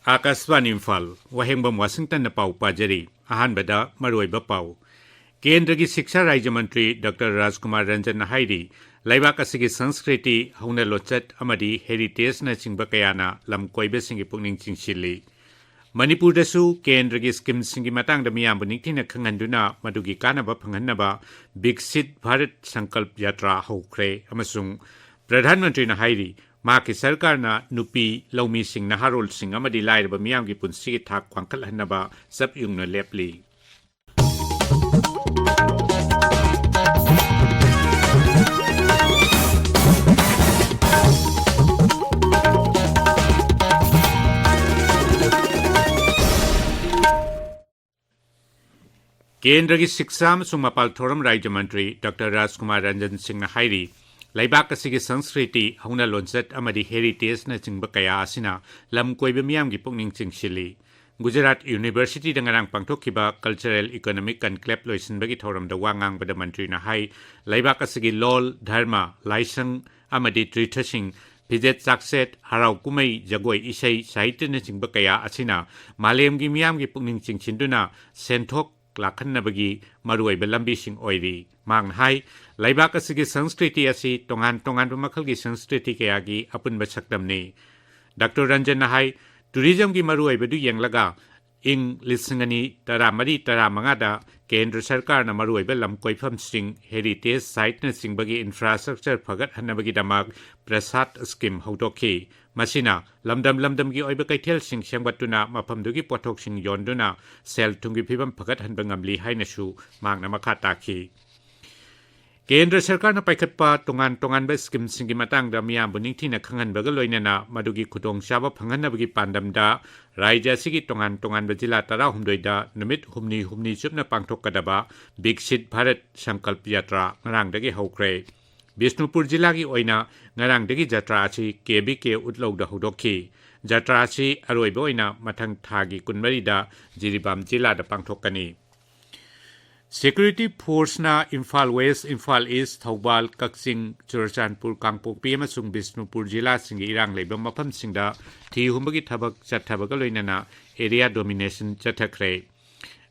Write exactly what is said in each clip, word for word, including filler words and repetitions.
ꯑꯥꯀꯥꯁꯕꯥꯅꯤ ꯏꯝꯐꯥꯜ, ꯋꯥꯍꯦꯡꯕꯝ ꯋꯥꯁꯤꯡꯇꯟꯅ ꯄꯥꯎ ꯄꯥꯖꯔꯤ꯫ ꯑꯍꯥꯟꯕꯗ ꯃꯔꯨꯑꯣꯏꯕ ꯄꯥꯎ꯫ ꯀꯦꯟꯗ꯭ꯔꯒꯤ ꯁꯤꯛꯁꯥ ꯔꯥꯖ꯭ꯌ ꯃꯟꯇ꯭ꯔꯤ ꯗꯣꯛꯇꯔ ꯔꯥꯖꯀꯨꯃꯥꯔ ꯔꯟꯖꯟꯅ ꯍꯥꯏꯔꯤ, ꯂꯩꯕꯥꯛ ꯑꯁꯤꯒꯤ ꯁꯪꯁꯀ꯭ꯔꯤꯇꯤ, ꯍꯧꯅ ꯂꯣꯟꯆꯠ ꯑꯃꯗꯤ ꯍꯦꯔꯤꯇꯦꯖꯅꯆꯤꯡꯕ ꯀꯌꯥꯅ ꯂꯝ ꯀꯣꯏꯕꯁꯤꯡꯒꯤ ꯄꯨꯛꯅꯤꯡ ꯆꯤꯡꯁꯤꯜꯂꯤ꯫ ꯃꯅꯤꯄꯨꯔꯗꯁꯨ ꯀꯦꯟꯗ꯭ꯔꯒꯤ ꯁ꯭ꯀꯤꯝꯁꯤꯡꯒꯤ ꯃꯇꯥꯡꯗ ꯃꯤꯌꯥꯝꯕꯨ ꯅꯤꯡꯊꯤꯅ ꯈꯪꯍꯟꯗꯨꯅ ꯃꯗꯨꯒꯤ ꯀꯥꯟꯅꯕ ꯐꯪꯍꯟꯅꯕ ꯕꯤꯛꯁꯤꯠ ꯚꯥꯔꯠ ꯁꯪꯀꯜꯞ ꯌꯥꯇ꯭ꯔꯥ ꯍꯧꯈ꯭ꯔꯦ ꯑꯃꯁꯨꯡ ꯄ꯭ꯔꯙꯥꯟ ꯃꯟꯇ꯭ꯔꯤꯅ ꯍꯥꯏꯔꯤ, ꯃꯍꯥꯛꯀꯤ ꯁꯔꯀꯥꯔꯅ ꯅꯨꯄꯤ, ꯂꯧꯃꯤꯁꯤꯡ, ꯅꯍꯥꯔꯣꯜꯁꯤꯡ ꯑꯃꯗꯤ ꯂꯥꯏꯔꯕ ꯃꯤꯌꯥꯝꯒꯤ ꯄꯨꯟꯁꯤꯒꯤ ꯊꯥꯛ ꯋꯥꯡꯈꯠꯍꯟꯅꯕ ꯆꯞ ꯌꯨꯡꯅ ꯂꯦꯞꯂꯤ꯫ ꯀꯦꯟꯗ꯭ꯔꯒꯤ ꯁꯤꯛꯁꯥ ꯑꯃꯁꯨꯡ ꯃꯄꯥꯜ ꯊꯧꯔꯝ ꯔꯥꯖ꯭ꯌ ꯃꯟꯇ꯭ꯔꯤ ꯗꯣꯛꯇꯔ ꯔꯥꯖꯀꯨꯃꯥꯔ ꯔꯟꯖꯟ ꯁꯤꯡꯅ ꯍꯥꯏꯔꯤ, ꯂꯩꯕꯥꯛ ꯑꯁꯤꯒꯤ ꯁꯪꯁꯀ꯭ꯔꯤꯇꯤ, ꯍꯧꯅ ꯂꯣꯟꯆꯠ ꯑꯃꯗꯤ ꯍꯦꯔꯤꯇꯦꯖꯅꯆꯤꯡꯕ ꯀꯌꯥ ꯑꯁꯤꯅ ꯂꯝ ꯀꯣꯏꯕ ꯃꯤꯌꯥꯝꯒꯤ ꯄꯨꯛꯅꯤꯡ ꯆꯤꯡꯁꯤꯜꯂꯤ꯫ ꯒꯨꯖꯔꯥꯠ ꯌꯨꯅꯤꯚꯔꯁꯤꯇꯤꯗ ꯉꯔꯥꯡ ꯄꯥꯡꯊꯣꯛꯈꯤꯕ Cultural Economic Conclave ꯂꯣꯏꯁꯤꯟꯕꯒꯤ ꯊꯧꯔꯝꯗ ꯋꯥ ꯉꯥꯡꯕꯗ ꯃꯟꯇ꯭ꯔꯤꯅ ꯍꯥꯏ, ꯂꯩꯕꯥꯛ ꯑꯁꯤꯒꯤ ꯂꯣꯜ, ꯙꯔꯃ, ꯂꯥꯏꯁꯪ ꯑꯃꯗꯤ ꯇꯤꯔꯊꯁꯤꯡ, ꯐꯤꯖꯦꯠ ꯆꯥꯛꯁꯦꯠ, ꯍꯔꯥꯎ ꯀꯨꯝꯍꯩ, ꯖꯒꯣꯏ ꯏꯁꯩ, ꯁꯥꯍꯤꯇ꯭ꯌꯅꯆꯤꯡꯕ ꯀꯌꯥ ꯑꯁꯤꯅ ꯃꯥꯂꯦꯝꯒꯤ ꯃꯤꯌꯥꯝꯒꯤ ꯄꯨꯛꯅꯤꯡ ꯆꯤꯡꯁꯤꯟꯗꯨꯅ ꯁꯦꯟꯊꯣꯛ ꯂꯥꯛꯍꯟꯅꯕꯒꯤ ꯃꯔꯨꯑꯣꯏꯕ ꯂꯝꯕꯤꯁꯤꯡ ꯑꯣꯏꯔꯤ꯫ ꯃꯍꯥꯛꯅ ꯍꯥꯏ, ꯂꯩꯕꯥꯛ ꯑꯁꯤꯒꯤ ꯁꯪꯁꯀ꯭ꯔꯤꯇꯤ ꯑꯁꯤ ꯇꯣꯉꯥꯟ ꯇꯣꯉꯥꯟꯕ ꯃꯈꯜꯒꯤ ꯁꯪꯁꯀ꯭ꯔꯤꯇꯤ ꯀꯌꯥꯒꯤ ꯑꯄꯨꯟꯕ ꯁꯛꯇꯝꯅꯤ꯫ ꯗꯥꯛꯇꯔ ꯔꯟꯖꯟꯅ ꯍꯥꯏ, ꯇꯨꯔꯤꯖꯝꯒꯤ ꯃꯔꯨꯑꯣꯏꯕꯗꯨ ꯌꯦꯡꯂꯒ ꯏꯪ ꯂꯤꯁꯤꯡ ꯑꯅꯤ ꯇꯔꯥꯃꯔꯤ ꯇꯔꯥꯃꯉꯥꯗ ꯀꯦꯟꯗ꯭ꯔ ꯁꯔꯀꯥꯔꯅ ꯃꯔꯨꯑꯣꯏꯕ ꯂꯝ ꯀꯣꯏꯐꯝꯁꯤꯡ, ꯍꯦꯔꯤꯇꯦꯖ ꯁꯥꯏꯠꯅꯆꯤꯡꯕꯒꯤ ꯏꯟꯐ꯭ꯔꯥꯁ꯭ꯇ꯭ꯔꯛꯆꯔ ꯐꯒꯠꯍꯟꯅꯕꯒꯤꯗꯃꯛ ꯄ꯭ꯔꯁꯥꯗ ꯁ꯭ꯀꯤꯝ ꯍꯧꯗꯣꯛꯈꯤ꯫ ꯃꯁꯤꯅ ꯂꯝꯗꯝ ꯂꯝꯗꯝꯒꯤ ꯑꯣꯏꯕ ꯀꯩꯊꯦꯜꯁꯤꯡ ꯁꯦꯝꯒꯠꯇꯨꯅ ꯃꯐꯝꯗꯨꯒꯤ ꯄꯣꯠꯊꯣꯛꯁꯤꯡ ꯌꯣꯟꯗꯨꯅ ꯁꯦꯜ ꯊꯨꯝꯒꯤ ꯐꯤꯕꯝ ꯐꯒꯠꯍꯟꯕ ꯉꯝꯂꯤ ꯍꯥꯏꯅꯁꯨ ꯃꯍꯥꯛꯅ ꯃꯈꯥ ꯇꯥꯈꯤ꯫ ꯀꯦꯟꯗ꯭ꯔ ꯁꯔꯀꯥꯔꯅ ꯄꯥꯏꯈꯠꯄ ꯇꯣꯉꯥꯟ ꯇꯣꯉꯥꯟꯕ ꯁ꯭ꯀꯤꯝꯁꯤꯡꯒꯤ ꯃꯇꯥꯡꯗ ꯃꯤꯌꯥꯝꯕꯨ ꯅꯤꯡꯊꯤꯅ ꯈꯪꯍꯟꯕꯒ ꯂꯣꯏꯅꯅ ꯃꯗꯨꯒꯤ ꯈꯨꯗꯣꯡꯆꯥꯕ ꯐꯪꯍꯟꯅꯕꯒꯤ ꯄꯥꯟꯗꯝꯗ ꯔꯥꯖ꯭ꯌ ꯑꯁꯤꯒꯤ ꯇꯣꯉꯥꯟ ꯇꯣꯉꯥꯟꯕ ꯖꯤꯂꯥ ꯇꯔꯥꯍꯨꯝꯗꯣꯏꯗ ꯅꯨꯃꯤꯠ ꯍꯨꯝꯅꯤ ꯍꯨꯝꯅꯤ ꯆꯨꯞꯅ ꯄꯥꯡꯊꯣꯛꯀꯗꯕ ꯕꯤꯛꯁꯤꯠ ꯚꯥꯔꯠ ꯁꯪꯀꯜꯞ ꯌꯥꯇ꯭ꯔꯥ ꯉꯔꯥꯡꯗꯒꯤ ꯍꯧꯈ꯭ꯔꯦ꯫ ꯕꯤꯁꯅꯨꯄꯨꯔ ꯖꯤꯂꯥꯒꯤ ꯑꯣꯏꯅ ꯉꯔꯥꯡꯗꯒꯤ ꯖꯇ꯭ꯔꯥ ꯑꯁꯤ ꯀꯦ ꯕꯤ ꯀꯦ ꯎꯠꯂꯧꯗ ꯍꯧꯗꯣꯛꯈꯤ꯫ ꯖꯇ꯭ꯔꯥ ꯑꯁꯤ ꯑꯔꯣꯏꯕ ꯑꯣꯏꯅ ꯃꯊꯪ ꯊꯥꯒꯤ ꯀꯨꯟꯃꯔꯤꯗ ꯖꯤꯔꯤꯕꯥꯝ ꯖꯤꯂꯥꯗ ꯄꯥꯡꯊꯣꯛꯀꯅꯤ꯫ Security forceꯅ ꯏꯝꯐꯥꯜ ꯋꯦꯁ, ꯏꯝꯐꯥꯜ ꯏꯁ, ꯊꯧꯕꯥꯜ, ꯀꯛꯆꯤꯡ, ꯆꯨꯔꯆꯥꯟꯄꯨꯔ, ꯀꯥꯡꯄꯣꯛꯄꯤ ꯑꯃꯁꯨꯡ ꯕꯤꯁꯅꯨꯄꯨꯔ ꯖꯤꯂꯥꯁꯤꯡꯒꯤ ꯏꯔꯥꯡ ꯂꯩꯕ ꯃꯐꯝꯁꯤꯡꯗ ꯊꯤ ꯍꯨꯝꯕꯒꯤ ꯊꯕꯛ ꯆꯠꯊꯕꯒ ꯂꯣꯏꯅꯅ area domination ꯆꯠꯊꯈ꯭ꯔꯦ꯫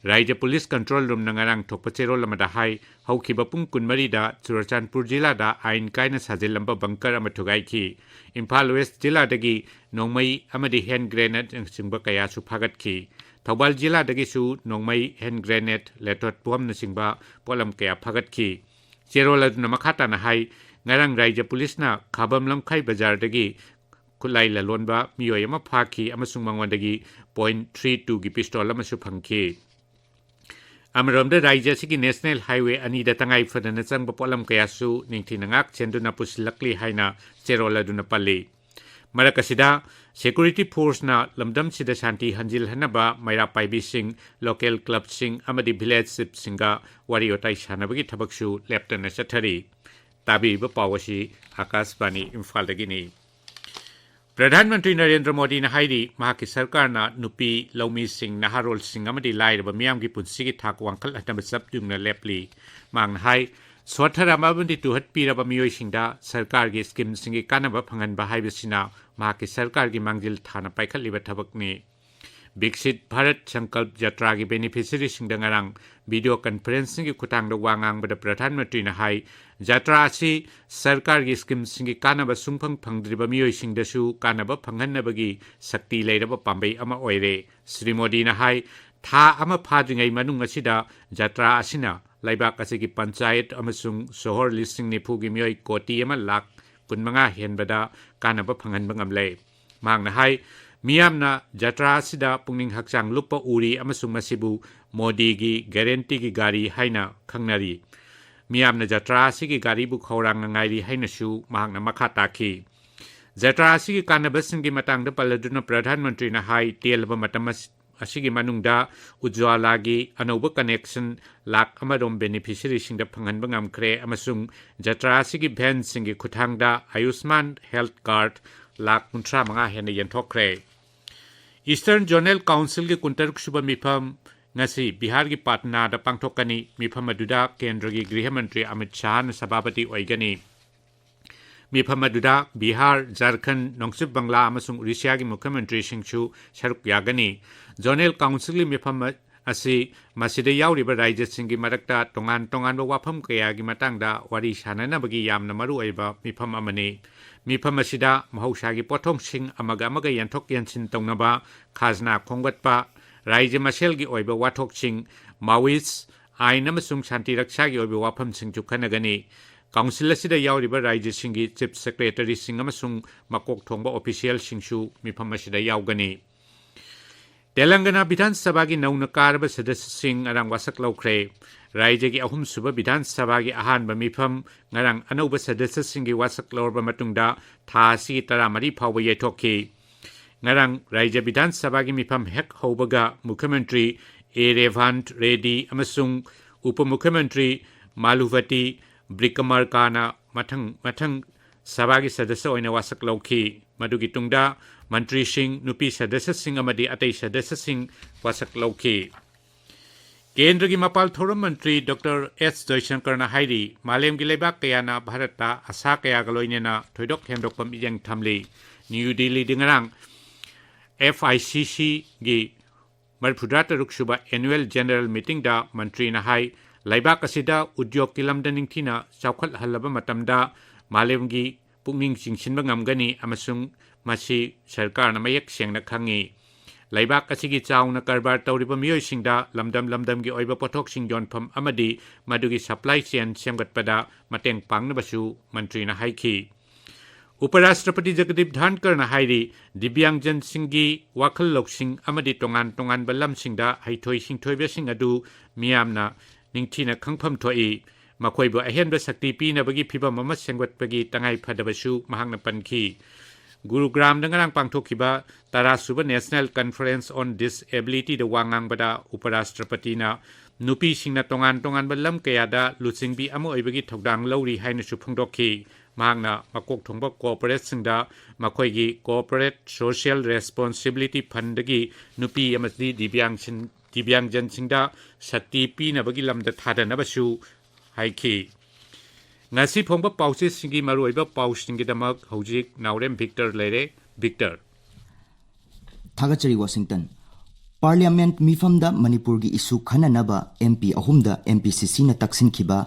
ꯔꯥꯏꯖ꯭ꯌ ꯄꯨꯂꯤꯁ ꯀꯟꯇ꯭ꯔꯣꯜ ꯔꯨꯝꯅ ꯉꯔꯥꯡ ꯊꯣꯛꯄ ꯆꯦꯔꯣꯜ ꯑꯃꯗ ꯍꯥꯏ, ꯍꯧꯈꯤꯕ ꯄꯨꯡ ꯀꯨꯟꯃꯔꯤꯗ ꯆꯨꯔꯆꯥꯟꯄꯨꯔ ꯖꯤꯂꯥꯗ ꯑꯥꯏꯟ ꯀꯥꯏꯅ ꯁꯥꯖꯤꯜꯂꯝꯕ ꯕꯪꯀꯔ ꯑꯃ ꯊꯨꯒꯥꯏꯈꯤ꯫ ꯏꯝꯐꯥꯜ ꯋꯦꯁ ꯖꯤꯂꯥꯗꯒꯤ ꯅꯣꯡꯃꯩ ꯑꯃꯗꯤ ꯍꯦꯟ ꯒ꯭ꯔꯦꯅꯦꯗꯅꯆꯤꯡꯕ ꯀꯌꯥꯁꯨ ꯐꯥꯒꯠꯈꯤ꯫ ꯊꯧꯕꯥꯜ ꯖꯤꯂꯥꯗꯒꯤꯁꯨ ꯅꯣꯡꯃꯩ, ꯍꯦꯟ ꯒ꯭ꯔꯦꯅꯦꯗ, ꯂꯦꯇꯣꯠ ꯕꯣꯝꯅꯆꯤꯡꯕ ꯄꯣꯠꯂꯝ ꯀꯌꯥ ꯐꯥꯒꯠꯈꯤ꯫ ꯆꯦꯔꯣꯜ ꯑꯗꯨꯅ ꯃꯈꯥ ꯇꯥꯅ ꯍꯥꯏ, ꯉꯔꯥꯡ ꯔꯥꯏꯖ꯭ꯌ ꯄꯨꯂꯤꯁꯅ ꯈꯥꯕꯝ ꯂꯝꯈꯥꯏ ꯕꯖꯥꯔꯗꯒꯤ ꯈꯨꯠꯂꯥꯏ ꯂꯂꯣꯟꯕ ꯃꯤꯑꯣꯏ ꯑꯃ ꯐꯥꯈꯤ ꯑꯃꯁꯨꯡ ꯃꯉꯣꯟꯗꯒꯤ ꯄꯣꯏꯟ ꯊ꯭ꯔꯤ ꯇꯨꯒꯤ ꯄꯤꯁꯇꯣꯜ ꯑꯃꯁꯨ ꯐꯪꯈꯤ꯫ ꯑꯃꯔꯣꯝꯗ, ꯔꯥꯏꯖ꯭ꯌ ꯑꯁꯤꯒꯤ ꯅꯦꯁꯅꯦꯜ ꯍꯥꯏꯋꯦ ꯑꯅꯤꯗ ꯇꯉꯥꯏ ꯐꯗꯅ ꯆꯪꯕ ꯄꯣꯠꯂꯝ ꯀꯌꯥꯁꯨ ꯅꯤꯡꯊꯤꯅ ꯉꯥꯛ ꯁꯦꯟꯗꯨꯅ ꯄꯨꯁꯤꯜꯂꯛꯂꯤ ꯍꯥꯏꯅ ꯆꯦꯔꯣꯜ ꯑꯗꯨꯅ ꯄꯜꯂꯤ꯫ ꯃꯔꯛ ꯑꯁꯤꯗ, ꯁꯦꯀ꯭ꯌꯨꯔꯤꯇꯤ ꯐꯣꯔꯁꯅ ꯂꯝꯗꯝꯁꯤꯗ ꯁꯥꯟꯇꯤ ꯍꯟꯖꯤꯜꯍꯟꯅꯕ ꯃꯩꯔꯥ ꯄꯥꯏꯕꯤꯁꯤꯡ, ꯂꯣꯀꯦꯜ ꯀ꯭ꯂꯕꯁꯤꯡ ꯑꯃꯗꯤ ꯚꯤꯂꯦꯖ ꯆꯤꯐꯁꯤꯡꯒ ꯋꯥꯔꯤ ꯋꯥꯇꯥꯏ ꯁꯥꯟꯅꯕꯒꯤ ꯊꯕꯛꯁꯨ ꯂꯦꯞꯇꯅ ꯆꯠꯊꯔꯤ꯫ ꯇꯥꯕꯤꯔꯤꯕ ꯄꯥꯎ ꯑꯁꯤ ꯑꯥꯀꯥꯁꯕꯥꯅꯤ ꯏꯝꯐꯥꯜꯗꯒꯤꯅꯤ꯫ ꯄ꯭ꯔꯙꯥꯟ ꯃꯟꯇ꯭ꯔꯤ ꯅꯔꯦꯟꯗ꯭ꯔ ꯃꯣꯗꯤꯅ ꯍꯥꯏꯔꯤ, ꯃꯍꯥꯛꯀꯤ ꯁꯔꯀꯥꯔꯅ ꯅꯨꯄꯤ, ꯂꯧꯃꯤꯁꯤꯡ, ꯅꯍꯥꯔꯣꯜꯁꯤꯡ ꯑꯃꯗꯤ ꯂꯥꯏꯔꯕ ꯃꯤꯌꯥꯝꯒꯤ ꯄꯨꯟꯁꯤꯒꯤ ꯊꯥꯛ ꯋꯥꯡꯈꯠꯍꯟꯅꯕ ꯆꯞ ꯌꯨꯡꯅ ꯂꯦꯞꯂꯤ꯫ ꯃꯍꯥꯛꯅ ꯍꯥꯏ, ꯁꯣꯠꯊꯔꯕ ꯑꯃꯗꯤ ꯇꯨꯍꯠꯄꯤꯔꯕ ꯃꯤꯑꯣꯏꯁꯤꯡꯗ ꯁꯔꯀꯥꯔꯒꯤ ꯁ꯭ꯀꯤꯝꯁꯤꯡꯒꯤ ꯀꯥꯟꯅꯕ ꯐꯪꯍꯟꯕ ꯍꯥꯏꯕꯁꯤꯅ ꯃꯍꯥꯛꯀꯤ ꯁꯔꯀꯥꯔꯒꯤ ꯃꯥꯡꯖꯤꯜ ꯊꯥꯅ ꯄꯥꯏꯈꯠꯂꯤꯕ ꯊꯕꯛꯅꯤ꯫ ꯕꯤꯛꯁꯤꯠ ꯚꯥꯔꯠ ꯁꯪꯀꯜꯞ ꯖꯇ꯭ꯔꯥꯒꯤ ꯕꯦꯅꯤꯐꯤꯁꯔꯤꯁꯤꯡꯗ ꯉꯔꯥꯡ ꯚꯤꯗꯤꯑꯣ ꯀꯟꯐꯔꯦꯟꯁꯤꯡꯒꯤ ꯈꯨꯠꯊꯥꯡꯗ ꯋꯥ ꯉꯥꯡꯕꯗ ꯄ꯭ꯔꯙꯥꯟ ꯃꯟꯇ꯭ꯔꯤꯅ ꯍꯥꯏ, ꯖꯇ꯭ꯔꯥ ꯑꯁꯤ ꯁꯔꯀꯥꯔꯒꯤ ꯁ꯭ꯀꯤꯝꯁꯤꯡꯒꯤ ꯀꯥꯟꯅꯕ ꯁꯨꯡꯐꯪ ꯐꯪꯗ꯭ꯔꯤꯕ ꯃꯤꯑꯣꯏꯁꯤꯡꯗꯁꯨ ꯀꯥꯟꯅꯕ ꯐꯪꯍꯟꯅꯕꯒꯤ ꯁꯛꯇꯤ ꯂꯩꯔꯕ ꯄꯥꯝꯕꯩ ꯑꯃ ꯑꯣꯏꯔꯦ꯫ ꯁ꯭ꯔꯤ ꯃꯣꯗꯤꯅ ꯍꯥꯏ, ꯊꯥ ꯑꯃ ꯐꯥꯗ꯭ꯔꯤꯉꯩ ꯃꯅꯨꯡ ꯑꯁꯤꯗ ꯖꯇ꯭ꯔꯥ ꯑꯁꯤꯅ ꯂꯩꯕꯥꯛ ꯑꯁꯤꯒꯤ ꯄꯟꯆꯥꯌꯠ ꯑꯃꯁꯨꯡ ꯁꯣꯍꯣꯔ ꯂꯤꯁꯤꯡ ꯅꯤꯐꯨꯒꯤ ꯃꯤꯑꯣꯏ ꯀꯣꯇꯤ ꯑꯃ ꯂꯥꯈ ꯀꯨꯟꯃꯉꯥ ꯍꯦꯟꯕꯗ ꯀꯥꯟꯅꯕ ꯐꯪꯍꯟꯕ ꯉꯝꯂꯦ꯫ ꯃꯍꯥꯛꯅ ꯍꯥꯏ, ꯃꯤꯌꯥꯝꯅ ꯖꯇ꯭ꯔꯥ ꯑꯁꯤꯗ ꯄꯨꯛꯅꯤꯡ ꯍꯛꯆꯥꯡ ꯂꯨꯞꯄ ꯎꯔꯤ ꯑꯃꯁꯨꯡ ꯃꯁꯤꯕꯨ ꯃꯣꯗꯤꯒꯤ ꯒꯦꯔꯦꯟꯇꯤꯒꯤ ꯒꯥꯔꯤ ꯍꯥꯏꯅ ꯈꯪꯅꯔꯤ꯫ ꯃꯤꯌꯥꯝꯅ ꯖꯇ꯭ꯔꯥ ꯑꯁꯤꯒꯤ ꯒꯥꯔꯤꯕꯨ ꯈꯧꯔꯥꯡꯅ ꯉꯥꯏꯔꯤ ꯍꯥꯏꯅꯁꯨ ꯃꯍꯥꯛꯅ ꯃꯈꯥ ꯇꯥꯈꯤ꯫ ꯖꯇ꯭ꯔꯥ ꯑꯁꯤꯒꯤ ꯀꯥꯟꯅꯕꯁꯤꯡꯒꯤ ꯃꯇꯥꯡꯗ ꯄꯜꯂꯗꯨꯅ ꯄ꯭ꯔꯙꯥꯟ ꯃꯟꯇ꯭ꯔꯤꯅ ꯍꯥꯏ, ꯇꯦꯜꯂꯕ ꯃꯇꯝ ꯑꯁ-, ꯑꯁꯤꯒꯤ ꯃꯅꯨꯡꯗ ꯎꯖ꯭ꯋꯥꯂꯥꯒꯤ ꯑꯅꯧꯕ ꯀꯅꯦꯛꯁꯟ ꯂꯥꯈ ꯑꯃꯔꯣꯝ ꯕꯦꯅꯤꯐꯤꯁꯔꯤꯁꯤꯡꯗ ꯐꯪꯍꯟꯕ ꯉꯝꯈ꯭ꯔꯦ ꯑꯃꯁꯨꯡ ꯖꯇ꯭ꯔꯥ ꯑꯁꯤꯒꯤ ꯚꯦꯟꯁꯤꯡꯒꯤ ꯈꯨꯠꯊꯥꯡꯗ ꯑꯌꯨꯁꯃꯥꯟ ꯍꯦꯜꯊ ꯀꯥꯔꯗ ꯂꯥꯈ ꯀꯨꯟꯊ꯭ꯔꯥ ꯃꯉꯥ ꯍꯦꯟꯅ ꯌꯦꯟꯊꯣꯛꯈ꯭ꯔꯦ꯫ ꯏꯁꯇꯔꯟ ꯖꯣꯅꯦꯜ ꯀꯥꯎꯟꯁꯤꯜꯒꯤ ꯀꯨꯟꯇꯔꯨꯛ ꯁꯨꯕ ꯃꯤꯐꯝ ꯉꯁꯤ ꯕꯤꯍꯥꯔꯒꯤ ꯄꯥꯠꯅꯥꯗ ꯄꯥꯡꯊꯣꯛꯀꯅꯤ꯫ ꯃꯤꯐꯝ ꯑꯗꯨꯗ ꯀꯦꯟꯗ꯭ꯔꯒꯤ ꯒ꯭ꯔꯤꯍ ꯃꯟꯇ꯭ꯔꯤ ꯑꯃꯤꯠ ꯁꯥꯍꯅ ꯁꯚꯥꯄꯇꯤ ꯑꯣꯏꯒꯅꯤ꯫ ꯃꯤꯐꯝ ꯑꯗꯨꯗ ꯕꯤꯍꯥꯔ, ꯖꯥꯔꯈꯟ, ꯅꯣꯡꯆꯨꯞ ꯕꯪꯂꯥ ꯑꯃꯁꯨꯡ ꯎꯔꯤꯁ꯭ꯌꯥꯒꯤ ꯃꯨꯈ꯭ꯌ ꯃꯟꯇ꯭ꯔꯤꯁꯤꯡꯁꯨ ꯁꯔꯨꯛ ꯌꯥꯒꯅꯤ꯫ ꯖꯣꯅꯦꯜ ꯀꯥꯎꯟꯁꯤꯜꯒꯤ ꯃꯤꯐꯝ ꯑꯁꯤ ꯃꯁꯤꯗ ꯌꯥꯎꯔꯤꯕ ꯔꯥꯖ꯭ꯌꯁꯤꯡꯒꯤ ꯃꯔꯛꯇ ꯇꯣꯉꯥꯟ ꯇꯣꯉꯥꯟꯕ ꯋꯥꯐꯝ ꯀꯌꯥꯒꯤ ꯃꯇꯥꯡꯗ ꯋꯥꯔꯤ ꯁꯥꯅꯅꯕꯒꯤ ꯌꯥꯝꯅ ꯃꯔꯨꯑꯣꯏꯕ ꯃꯤꯐꯝ ꯑꯃꯅꯤ꯫ ꯃꯤꯐꯝ ꯑꯁꯤꯗ ꯃꯍꯧꯁꯥꯒꯤ ꯄꯣꯠꯊꯣꯛꯁꯤꯡ ꯑꯃꯒ ꯑꯃꯒ ꯌꯦꯟꯊꯣꯛ ꯌꯦꯟꯁꯤꯟ ꯇꯧꯅꯕ, ꯈꯥꯖꯅꯥ ꯈꯣꯝꯒꯠꯄ, ꯔꯥꯖ꯭ꯌ ꯃꯁꯦꯜꯒꯤ ꯑꯣꯏꯕ ꯋꯥꯊꯣꯛꯁꯤꯡ, ꯃꯥꯋꯤꯁ, ꯑꯥꯏꯟ ꯑꯃꯁꯨꯡ ꯁꯥꯟꯇꯤ ꯔꯛꯁꯥꯒꯤ ꯑꯣꯏꯕ ꯋꯥꯐꯝꯁꯤꯡꯁꯨ ꯈꯟꯅꯒꯅꯤ꯫ ꯀꯥꯎꯟꯁꯤꯜ ꯑꯁꯤꯗ ꯌꯥꯎꯔꯤꯕ ꯔꯥꯖ꯭ꯌꯁꯤꯡꯒꯤ ꯆꯤꯐ ꯁꯦꯀ꯭ꯔꯦꯇꯔꯤꯁꯤꯡ ꯑꯃꯁꯨꯡ ꯃꯀꯣꯛ ꯊꯣꯡꯕ ꯑꯣꯐꯤꯁꯤꯌꯦꯜꯁꯤꯡꯁꯨ ꯃꯤꯐꯝ ꯑꯁꯤꯗ ꯌꯥꯎꯒꯅꯤ꯫ ꯇꯦꯂꯪꯒꯅꯥ ꯕꯤꯙꯥꯟ ꯁꯚꯥꯒꯤ ꯅꯧꯅ ꯀꯥꯔꯕ ꯁꯗꯁ꯭ꯌꯁꯤꯡ ꯉꯔꯥꯡ ꯋꯥꯁꯛ ꯂꯧꯈ꯭ꯔꯦ꯫ ꯔꯥꯖ꯭ꯌꯒꯤ ꯑꯍꯨꯝꯁꯨꯕ ꯕꯤꯙꯥꯟ ꯁꯚꯥꯒꯤ ꯑꯍꯥꯟꯕ ꯃꯤꯐꯝ ꯉꯔꯥꯡ ꯑꯅꯧꯕ ꯁꯗꯁ꯭ꯌꯁꯤꯡꯒꯤ ꯋꯥꯁꯛ ꯂꯧꯔꯕ ꯃꯇꯨꯡꯗ ꯊꯥ ꯑꯁꯤꯒꯤ ꯇꯔꯥꯃꯔꯤ ꯐꯥꯎꯕ ꯌꯩꯊꯣꯛꯈꯤ꯫ ꯉꯔꯥꯡ ꯔꯥꯖ꯭ꯌ ꯕꯤꯙꯥꯟ ꯁꯚꯥꯒꯤ ꯃꯤꯐꯝ ꯍꯦꯛ ꯍꯧꯕꯒ ꯃꯨꯈ꯭ꯌ ꯃꯟꯇ꯭ꯔꯤ ꯑꯦ ꯔꯦꯚꯥꯟꯊ ꯔꯦꯗꯤ ꯑꯃꯁꯨꯡ ꯎꯄ ꯃꯨꯈ꯭ꯌ ꯃꯟꯇ꯭ꯔꯤ ꯃꯥꯂꯨꯚꯇꯤ ꯕ꯭ꯔꯤꯀꯃꯔꯀꯥꯅ ꯃꯊꯪ ꯃꯊꯪ ꯁꯚꯥꯒꯤ ꯁꯗꯁ꯭ꯌ ꯑꯣꯏꯅ ꯋꯥꯁꯛ ꯂꯧꯈꯤ꯫ ꯃꯗꯨꯒꯤ ꯇꯨꯡꯗ ꯃꯟꯇ꯭ꯔꯤꯁꯤꯡ, ꯅꯨꯄꯤ ꯁꯗꯁ꯭ꯌꯁꯤꯡ ꯑꯃꯗꯤ ꯑꯇꯩ ꯁꯗꯁ꯭ꯌꯁꯤꯡ ꯋꯥꯁꯛ ꯂꯧꯈꯤ꯫ ꯀꯦꯟꯗ꯭ꯔꯒꯤ ꯃꯄꯥꯜ ꯊꯧꯔꯝ ꯃꯟꯇ꯭ꯔꯤ ꯗꯣꯛꯇꯔ ꯑꯦꯁ ꯖꯌꯁꯪꯀꯔꯅ ꯍꯥꯏꯔꯤ, ꯃꯥꯂꯦꯝꯒꯤ ꯂꯩꯕꯥꯛ ꯀꯌꯥꯅ ꯚꯥꯔꯠꯇ ꯑꯁꯥ ꯀꯌꯥꯒ ꯂꯣꯏꯅꯅ ꯊꯣꯏꯗꯣꯛ ꯍꯦꯟꯗꯣꯛꯄ ꯃꯤꯠꯌꯦꯡ ꯊꯝꯂꯤ꯫ ꯅ꯭ꯌꯨ ꯗꯤꯜꯂꯤꯗ ꯉꯔꯥꯡ ꯑꯦꯐ ꯑꯥꯏ ꯁꯤ ꯁꯤꯒꯤ ꯃꯔꯤꯐꯨꯇꯔꯨꯛ ꯁꯨꯕ ꯑꯦꯅꯨꯋꯦꯜ ꯖꯦꯅꯔꯦꯜ ꯃꯤꯇꯤꯡꯗ ꯃꯟꯇ꯭ꯔꯤꯅ ꯍꯥꯏ, ꯂꯩꯕꯥꯛ ꯑꯁꯤꯗ ꯎꯗ꯭ꯌꯣꯒꯀꯤ ꯂꯝꯗ ꯅꯤꯡꯊꯤꯅ ꯆꯥꯎꯈꯠꯍꯜꯂꯕ ꯃꯇꯝꯗ ꯃꯥꯂꯦꯝꯒꯤ ꯄꯨꯛꯅꯤꯡ ꯆꯤꯡꯁꯤꯟꯕ ꯉꯝꯒꯅꯤ ꯑꯃꯁꯨꯡ ꯃꯁꯤ ꯁꯔꯀꯥꯔꯅ ꯃꯌꯦꯛ ꯁꯦꯡꯅ ꯈꯪꯏ꯫ ꯂꯩꯕꯥꯛ ꯑꯁꯤꯒꯤ ꯆꯥꯎꯅ ꯀꯔꯕꯥꯔ ꯇꯧꯔꯤꯕ ꯃꯤꯑꯣꯏꯁꯤꯡꯗ ꯂꯝꯗꯝ ꯂꯝꯗꯝꯒꯤ ꯑꯣꯏꯕ ꯄꯣꯠꯊꯣꯛꯁꯤꯡ ꯌꯣꯟꯐꯝ ꯑꯃꯗꯤ ꯃꯗꯨꯒꯤ ꯁꯄ꯭ꯂꯥꯏ ꯆꯦꯟ ꯁꯦꯝꯒꯠꯄꯗ ꯃꯇꯦꯡ ꯄꯥꯡꯅꯕꯁꯨ ꯃꯟꯇ꯭ꯔꯤꯅ ꯍꯥꯏꯈꯤ꯫ ꯎꯄꯔꯥꯁꯇ꯭ꯔꯄꯇꯤ ꯖꯒꯗꯤꯞ ꯙꯥꯟꯀꯔꯅ ꯍꯥꯏꯔꯤ, ꯗꯤꯕ꯭ꯌꯥꯡꯖꯟꯁꯤꯡꯒꯤ ꯋꯥꯈꯜ ꯂꯧꯁꯤꯡ ꯑꯃꯗꯤ ꯇꯣꯉꯥꯟ ꯇꯣꯉꯥꯟꯕ ꯂꯝꯁꯤꯡꯗ ꯍꯩꯊꯣꯏ ꯁꯤꯡꯊꯣꯏꯕꯁꯤꯡ ꯑꯗꯨ ꯃꯤꯌꯥꯝꯅ ꯅꯤꯡꯊꯤꯅ ꯈꯪꯐꯝ ꯊꯣꯛꯏ꯫ ꯃꯈꯣꯏꯕꯨ ꯑꯍꯦꯟꯕ ꯁꯛꯇꯤ ꯄꯤꯅꯕꯒꯤ ꯐꯤꯚꯝ ꯑꯃ ꯁꯦꯝꯒꯠꯄꯒꯤ ꯇꯉꯥꯏ ꯐꯗꯕꯁꯨ ꯃꯍꯥꯛꯅ ꯄꯟꯈꯤ꯫ ꯒꯨꯔꯨꯒ꯭ꯔꯥꯝꯗ ꯉꯔꯥꯡ ꯄꯥꯡꯊꯣꯛꯈꯤꯕ ꯇꯔꯥꯁꯨꯕ National Conference on Disabilityꯗ ꯋꯥ ꯉꯥꯡꯕꯗ ꯎꯄꯔꯥꯁꯇ꯭ꯔꯄꯇꯤꯅ ꯅꯨꯄꯤꯁꯤꯡꯅ ꯇꯣꯉꯥꯟ ꯇꯣꯉꯥꯟꯕ ꯂꯝ ꯀꯌꯥꯗ ꯂꯨꯆꯤꯡꯕꯤ ꯑꯃ ꯑꯣꯏꯕꯒꯤ ꯊꯧꯗꯥꯡ ꯂꯧꯔꯤ ꯍꯥꯏꯅꯁꯨ ꯐꯣꯡꯗꯣꯛꯈꯤ꯫ ꯃꯍꯥꯛꯅ ꯃꯀꯣꯛ ꯊꯣꯡꯕ ꯀꯣꯑꯣꯄꯔꯦꯠꯁꯤꯡꯗ ꯃꯈꯣꯏꯒꯤ ꯀꯣꯑꯣꯄꯔꯦꯠ ꯁꯣꯁꯤꯌꯦꯜ ꯔꯦꯁꯄꯣꯟꯁꯤꯕꯤꯂꯤꯇꯤ ꯐꯟꯗꯒꯤ ꯅꯨꯄꯤ ꯑꯃꯗꯤ ꯗꯤꯕ꯭ꯌꯥꯡꯁꯤꯟ-, ꯗꯤꯕ꯭ꯌꯥꯡꯖꯟꯁꯤꯡꯗ ꯁꯛꯇꯤ ꯄꯤꯅꯕꯒꯤ ꯂꯝꯗ ꯊꯥꯗꯅꯕꯁꯨ ꯍꯥꯏꯈꯤ꯫ ꯉꯁꯤ ꯐꯣꯡꯕ ꯄꯥꯎꯆꯦꯁꯤꯡꯒꯤ ꯃꯔꯨꯑꯣꯏꯕ ꯄꯥꯎꯁꯤꯡꯒꯤꯗꯃꯛ ꯍꯧꯖꯤꯛ ꯅꯥꯎꯔꯦꯝ ꯚꯤꯛꯇꯔ ꯂꯩꯔꯦ꯫ ꯚꯤꯛꯇꯔ꯫ ꯊꯥꯒꯠꯆꯔꯤ, ꯋꯥꯁꯤꯡꯇꯟ꯫ ꯄꯥꯔꯂꯤꯌꯥꯃꯦꯟꯠ ꯃꯤꯐꯝꯗ ꯃꯅꯤꯄꯨꯔꯒꯤ ꯏꯁꯨ ꯈꯟꯅꯅꯕ ꯑꯦꯝ ꯄꯤ ꯑꯍꯨꯝꯗ ꯑꯦꯝ ꯄꯤ ꯁꯤ ꯁꯤꯅ ꯇꯛꯁꯤꯟꯈꯤꯕ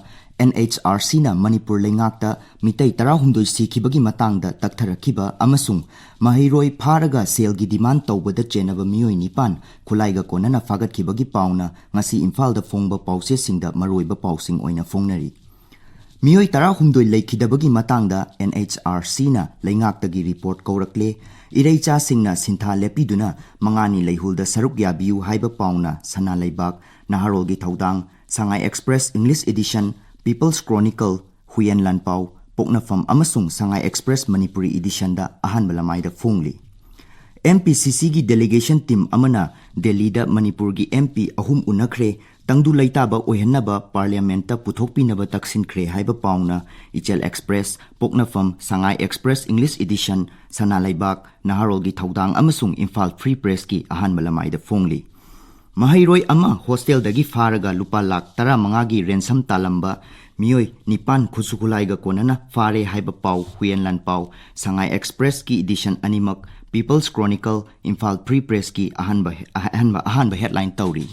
ꯑꯦꯟ ꯑꯩꯆ ꯑꯥꯔ ꯁꯤꯅ ꯃꯅꯤꯄꯨꯔ ꯂꯩꯉꯥꯛꯇ ꯃꯤꯇꯩ ꯇꯔꯥꯍꯨꯝꯗꯣꯏ ꯁꯤꯈꯤꯕꯒꯤ ꯃꯇꯥꯡꯗ ꯇꯛꯊꯔꯛꯈꯤꯕ ꯑꯃꯁꯨꯡ ꯃꯍꯩꯔꯣꯏ ꯐꯥꯔꯒ ꯁꯦꯜꯒꯤ ꯗꯤꯃꯥꯟ ꯇꯧꯕꯗ ꯆꯦꯟꯅꯕ ꯃꯤꯑꯣꯏ ꯅꯤꯄꯥꯟ ꯈꯨꯠꯂꯥꯏꯒ ꯀꯣꯟꯅꯅ ꯐꯥꯒꯠꯈꯤꯕꯒꯤ ꯄꯥꯎꯅ ꯉꯁꯤ ꯏꯝꯐꯥꯜꯗ ꯐꯣꯡꯕ ꯄꯥꯎꯆꯦꯁꯤꯡꯗ ꯃꯔꯨꯑꯣꯏꯕ ꯄꯥꯎꯁꯤꯡ ꯑꯣꯏꯅ ꯐꯣꯡꯅꯔꯤ꯫ ꯃꯤꯑꯣꯏ ꯇꯔꯥꯍꯨꯝꯗꯣꯏ ꯂꯩꯈꯤꯗꯕꯒꯤ ꯃꯇꯥꯡꯗ ꯑꯦꯟ ꯑꯩꯆ ꯑꯥꯔ ꯁꯤꯅ ꯂꯩꯉꯥꯛꯇꯒꯤ ꯔꯤꯄꯣꯔꯠ ꯀꯧꯔꯛꯂꯦ꯫ ꯏꯔꯩꯆꯥꯁꯤꯡꯅ ꯁꯤꯟꯊꯥ ꯂꯦꯞꯄꯤꯗꯨꯅ ꯃꯉꯥꯅꯤ ꯂꯩꯍꯨꯜꯗ ꯁꯔꯨꯛ ꯌꯥꯕꯤꯌꯨ ꯍꯥꯏꯕ ꯄꯥꯎꯅ ꯁꯅꯥ ꯂꯩꯕꯥꯛ, ꯅꯍꯥꯔꯣꯜꯒꯤ ꯊꯧꯗꯥꯡ, ꯁꯉꯥꯏ express English edition, peoples chronicle, ꯍꯨꯏꯌꯦꯟ ꯂꯥꯟꯄꯥꯎ, ꯄꯣꯛꯅꯐꯝ ꯑꯃꯁꯨꯡ ꯁꯉꯥꯏ ꯑꯦꯛꯁꯄ꯭ꯔꯦꯁ ꯃꯅꯤꯄꯨꯔꯤ ꯏꯗꯤꯁꯟꯗ ꯑꯍꯥꯟꯕ ꯂꯃꯥꯏꯗ ꯐꯣꯡꯂꯤ꯫ ꯑꯦꯝ ꯄꯤ ꯁꯤ ꯁꯤꯒꯤ ꯗꯦꯂꯤꯒꯦꯁꯟ ꯇꯤꯝ ꯑꯃꯅ ꯗꯦꯜꯂꯤꯗ ꯃꯅꯤꯄꯨꯔꯒꯤ ꯑꯦꯝ ꯄꯤ ꯑꯍꯨꯝ ꯎꯅꯈ꯭ꯔꯦ꯫ ꯇꯪꯗꯨ ꯂꯩꯇꯥꯕ ꯑꯣꯏꯍꯟꯅꯕ ꯄꯥꯔꯂꯤꯌꯥꯃꯦꯟꯠꯇ ꯄꯨꯊꯣꯛꯄꯤꯅꯕ ꯇꯛꯁꯤꯟꯈ꯭ꯔꯦ ꯍꯥꯏꯕ ꯄꯥꯎꯅ ꯏꯆꯦꯜ ꯑꯦꯛꯁꯄ꯭ꯔꯦꯁ, ꯄꯣꯛꯅꯐꯝ, ꯁꯉꯥꯏ ꯑꯦꯛꯁꯄ꯭ꯔꯦꯁ ꯏꯪꯂꯤꯁ ꯏꯗꯤꯁꯟ, ꯁꯅꯥ ꯂꯩꯕꯥꯛ, ꯅꯍꯥꯔꯣꯜꯒꯤ ꯊꯧꯗꯥꯡ ꯑꯃꯁꯨꯡ ꯏꯝꯐꯥꯜ ꯐ꯭ꯔꯤ ꯄ꯭ꯔꯦꯁꯀꯤ ꯑꯍꯥꯟꯕ ꯂꯃꯥꯏꯗ ꯐꯣꯡꯂꯤ꯫ ꯃꯍꯩꯔꯣꯏ ꯑꯃ ꯍꯣꯁꯇꯦꯜꯗꯒꯤ ꯐꯥꯔꯒ ꯂꯨꯄꯥ ꯂꯥꯈ ꯇꯔꯥꯃꯉꯥꯒꯤ ꯔꯦꯟꯁꯝ ꯇꯥꯂꯝꯕ ꯃꯤꯑꯣꯏ ꯅꯤꯄꯥꯟ ꯈꯨꯠꯁꯨ ꯈꯨꯠꯂꯥꯏꯒ ꯀꯣꯟꯅꯅ ꯐꯥꯔꯦ ꯍꯥꯏꯕ ꯄꯥꯎ ꯍꯨꯏꯌꯦꯟ ꯂꯥꯟꯄꯥꯎ, ꯁꯉꯥꯏ ꯑꯦꯛꯁꯄ꯭ꯔꯦꯁꯀꯤ ꯏꯗꯤꯁꯟ ꯑꯅꯤꯃꯛ, ꯄꯤꯄꯜꯁ ꯀ꯭ꯔꯣꯅꯤꯀꯜ, ꯏꯝꯐꯥꯜ ꯐ꯭ꯔꯤ ꯄ꯭ꯔꯦꯁꯀꯤ ꯑꯍꯥꯟꯕ, ꯑꯍꯥꯟꯕ, ꯑꯍꯥꯟꯕ ꯍꯦꯗꯂꯥꯏꯟ ꯇꯧꯔꯤ꯫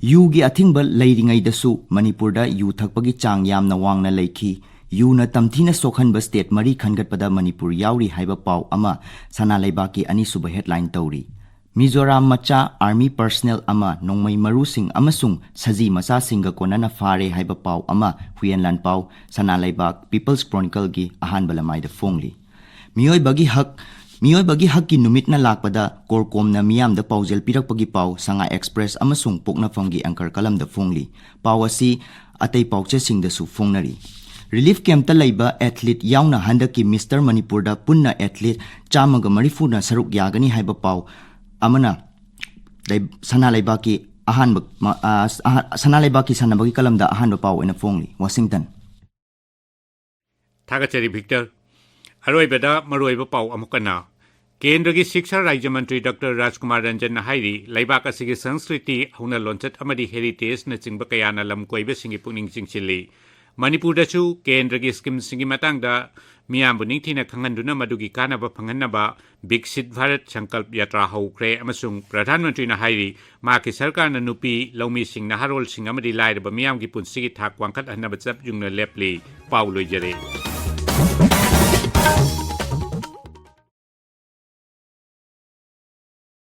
ꯌꯨꯒꯤ ꯑꯊꯤꯡꯕ ꯂꯩꯔꯤꯉꯩꯗꯁꯨ ꯃꯅꯤꯄꯨꯔꯗ ꯌꯨ ꯊꯛꯄꯒꯤ ꯆꯥꯡ ꯌꯥꯝꯅ ꯋꯥꯡꯅ ꯂꯩꯈꯤ꯫ ꯌꯨꯅ ꯇꯝꯊꯤꯅ ꯁꯣꯛꯍꯟꯕ ꯁ꯭ꯇꯦꯠ ꯃꯔꯤ ꯈꯟꯒꯠꯄꯗ ꯃꯅꯤꯄꯨꯔ ꯌꯥꯎꯔꯤ ꯍꯥꯏꯕ ꯄꯥꯎ ꯑꯃ ꯁꯅꯥ ꯂꯩꯕꯥꯛꯀꯤ ꯑꯅꯤꯁꯨꯕ ꯍꯦꯗꯂꯥꯏꯟ ꯇꯧꯔꯤ꯫ ꯃꯤꯖꯣꯔꯥꯝ ꯃꯆꯥ ꯑꯥꯔꯃꯤ ꯄꯔꯁꯅꯦꯜ ꯑꯃ ꯅꯣꯡꯃꯩ ꯃꯔꯨꯁꯤꯡ ꯑꯃꯁꯨꯡ ꯁꯖꯤ ꯃꯆꯥꯁꯤꯡꯒ ꯀꯣꯟꯅꯅ ꯐꯥꯔꯦ ꯍꯥꯏꯕ ꯄꯥꯎ ꯑꯃ ꯍꯨꯏꯌꯦꯟ ꯂꯥꯟꯄꯥꯎ, ꯁꯅꯥ ꯂꯩꯕꯥꯛ, ꯄꯤꯄꯜꯁ ꯀ꯭ꯔꯣꯅꯤꯀꯜꯒꯤ ꯑꯍꯥꯟꯕ ꯂꯃꯥꯏꯗ ꯐꯣꯡꯂꯤ꯫ ꯃꯤꯑꯣꯏꯕꯒꯤ ꯍꯛ, ꯃꯤꯑꯣꯏꯕꯒꯤ ꯍꯛꯀꯤ ꯅꯨꯃꯤꯠꯅ ꯂꯥꯛꯄꯗ ꯀꯣꯔꯀꯣꯝꯅ ꯃꯤꯌꯥꯝꯗ ꯄꯥꯎꯖꯦꯜ ꯄꯤꯔꯛꯄꯒꯤ ꯄꯥꯎ ꯁꯉꯥꯏ ꯑꯦꯛꯁꯄ꯭ꯔꯦꯁ ꯑꯃꯁꯨꯡ ꯄꯣꯛꯅꯐꯝꯒꯤ ꯑꯦꯡꯀꯔ ꯀꯂꯝꯗ ꯐꯣꯡꯂꯤ꯫ ꯄꯥꯎ ꯑꯁꯤ ꯑꯇꯩ ꯄꯥꯎꯆꯦꯁꯤꯡꯗꯁꯨ ꯐꯣꯡꯅꯔꯤ꯫ ꯔꯤꯂꯤꯐ ꯀꯦꯝꯞꯇ ꯂꯩꯕ ꯑꯦꯊꯂꯤꯠ ꯌꯥꯎꯅ ꯍꯟꯗꯛꯀꯤ ꯃꯤꯁꯇꯔ ꯃꯅꯤꯄꯨꯔꯗ ꯄꯨꯟꯅ ꯑꯦꯊꯂꯤꯠ ꯆꯥꯝꯃꯒ ꯃꯔꯤꯐꯨꯅ ꯁꯔꯨꯛ ꯌꯥꯒꯅꯤ ꯍꯥꯏꯕ ꯄꯥꯎ ꯑꯃꯅ ꯂꯩ-, ꯁꯅꯥ ꯂꯩꯕꯥꯛꯀꯤ ꯑꯍꯥꯟꯕ ꯃ-, ꯑ, ꯑꯍ-, ꯁꯅꯥ ꯂꯩꯕꯥꯛꯀꯤ ꯁꯥꯟꯅꯕꯒꯤ ꯀꯂꯝꯗ ꯑꯍꯥꯟꯕ ꯄꯥꯎ ꯑꯣꯏꯅ ꯐꯣꯡꯂꯤ꯫ ꯋꯥꯁꯤꯡꯇꯟ꯫ ꯊꯥꯒꯠꯆꯔꯤ ꯚꯤꯛꯇꯔ꯫ ꯑꯔꯣꯏꯕꯗ ꯃꯔꯨꯑꯣꯏꯕ ꯄꯥꯎ ꯑꯃꯨꯛ ꯍꯟꯅ꯫ ꯀꯦꯟꯗ꯭ꯔꯒꯤ ꯁꯤꯛꯁꯥ ꯔꯥꯖ꯭ꯌ ꯃꯟꯇ꯭ꯔꯤ ꯗꯣꯛꯇꯔ ꯔꯥꯖꯀꯨꯃꯥꯔ ꯔꯟꯖꯟꯅ ꯍꯥꯏꯔꯤ, ꯂꯩꯕꯥꯛ ꯑꯁꯤꯒꯤ ꯁꯪꯁꯀ꯭ꯔꯤꯇꯤ, ꯍꯧꯅ ꯂꯣꯟꯆꯠ ꯑꯃꯗꯤ ꯍꯦꯔꯤꯇꯦꯖꯅꯆꯤꯡꯕ ꯀꯌꯥꯅ ꯂꯝ ꯀꯣꯏꯕꯁꯤꯡꯒꯤ ꯄꯨꯛꯅꯤꯡ ꯆꯤꯡꯁꯤꯜꯂꯤ꯫ ꯃꯅꯤꯄꯨꯔꯗꯁꯨ ꯀꯦꯟꯗ꯭ꯔꯒꯤ ꯁ꯭ꯀꯤꯝꯁꯤꯡꯒꯤ ꯃꯇꯥꯡꯗ ꯃꯤꯌꯥꯝꯕꯨ ꯅꯤꯡꯊꯤꯅ ꯈꯪꯍꯟꯗꯨꯅ ꯃꯗꯨꯒꯤ ꯀꯥꯟꯅꯕ ꯐꯪꯍꯟꯅꯕ ꯕꯤꯛꯁꯤꯠ ꯚꯥꯔꯠ ꯁꯪꯀꯜꯞ ꯌꯥꯇ꯭ꯔꯥ ꯍꯧꯈ꯭ꯔꯦ ꯑꯃꯁꯨꯡ ꯄ꯭ꯔꯙꯥꯟ ꯃꯟꯇ꯭ꯔꯤꯅ ꯍꯥꯏꯔꯤ, ꯃꯍꯥꯛꯀꯤ ꯁꯔꯀꯥꯔꯅ ꯅꯨꯄꯤ, ꯂꯧꯃꯤꯁꯤꯡ, ꯅꯍꯥꯔꯣꯜꯁꯤꯡ ꯑꯃꯗꯤ ꯂꯥꯏꯔꯕ ꯃꯤꯌꯥꯝꯒꯤ ꯄꯨꯟꯁꯤꯒꯤ ꯊꯥꯛ ꯋꯥꯡꯈꯠꯍꯟꯅꯕ ꯆꯞ ꯌꯨꯡꯅ ꯂꯦꯞꯂꯤ꯫ ꯄꯥꯎ ꯂꯣꯏꯖꯔꯦ꯫